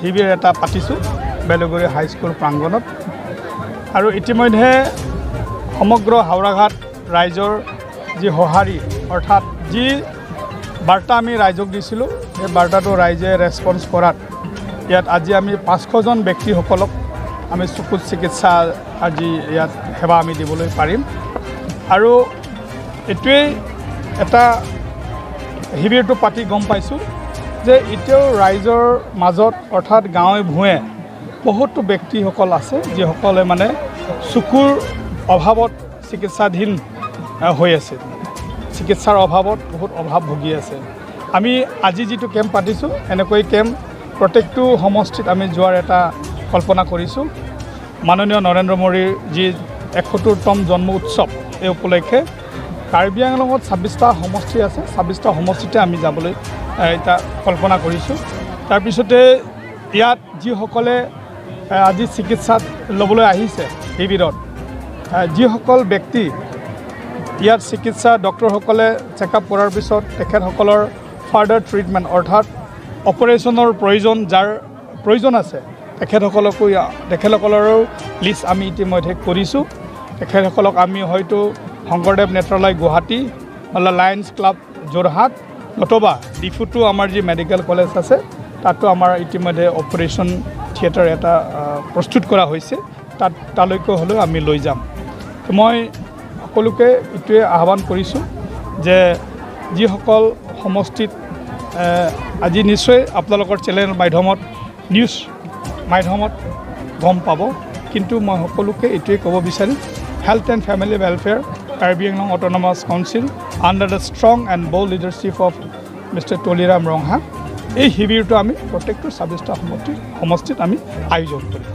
শিবিৰ এটা পাতিছোঁ বেলগুৰি হাইস্কুল প্ৰাংগণত আৰু ইতিমধ্যে সমগ্ৰ হাওৰাঘাট ৰাইজৰ যি সঁহাৰি, অৰ্থাৎ যি বাৰ্তা আমি ৰাইজক দিছিলোঁ, সেই বাৰ্তাটো ৰাইজে ৰেছপন্স কৰাত ইয়াত আজি আমি 500জন ব্যক্তিসকলক আমি চকুত চিকিৎসা আজি ইয়াত সেৱা আমি দিবলৈ পাৰিম। আৰু এইটোৱেই এটা শিবিৰটো পাতি গম পাইছোঁ যে এতিয়াও ৰাইজৰ মাজত, অৰ্থাৎ গাঁৱে ভূঞে বহুতো ব্যক্তিসকল আছে, যিসকলে মানে চকুৰ অভাৱত চিকিৎসাধীন হৈ আছে, চিকিৎসাৰ অভাৱত বহুত অভাৱ ভুগি আছে। আমি আজি যিটো কেম্প পাতিছোঁ, এনেকৈ কেম্প প্ৰত্যেকটো সমষ্টিত আমি যোৱাৰ এটা কল্পনা কৰিছোঁ। মাননীয় নৰেন্দ্ৰ মোদীৰ যি 71তম জন্ম উৎসৱ, এই উপলক্ষে কাৰ্বি আংলঙত 26টা সমষ্টি আছে, 26টা সমষ্টিতে আমি যাবলৈ এটা কল্পনা কৰিছোঁ। তাৰপিছতে ইয়াত যিসকলে আজি চিকিৎসাত ল'বলৈ আহিছে শিবিৰত, যিসকল ব্যক্তি ইয়াত চিকিৎসা ডক্টৰসকলে চেকআপ কৰাৰ পিছত তেখেতসকলৰ ফাৰ্ডাৰ ট্ৰিটমেণ্ট, অৰ্থাৎ অপাৰেশ্যনৰ প্ৰয়োজন, যাৰ প্ৰয়োজন আছে, তেখেতসকলৰো লিষ্ট আমি ইতিমধ্যে কৰিছোঁ। তেখেতসকলক আমি হয়তো শংকৰদেৱ নেত্ৰালয় গুৱাহাটী, নহ'লে লায়ন্স ক্লাব যোৰহাট, নতুবা ডিফুতো আমাৰ যি মেডিকেল কলেজ আছে, তাতো আমাৰ ইতিমধ্যে অপাৰেশ্যন থিয়েটাৰ এটা প্ৰস্তুত কৰা হৈছে, তালৈকে হ'লেও আমি লৈ যাম। তো মই সকলোকে এইটোৱে আহ্বান কৰিছোঁ যে যিসকল সমষ্টিত আজি নিশ্চয় আপোনালোকৰ চেনেল মাধ্যমত, নিউজ মাধ্যমত গম পাব, কিন্তু মই সকলোকে এইটোৱে ক'ব বিচাৰিম, Health and Family Welfare, Karbi Anglong Autonomous Council, under the strong and bold leadership of Mister Tuliram Ronghang, এই শিবিৰটো আমি প্ৰত্যেকটো 26টা সমষ্টিত আমি আয়োজন কৰিম।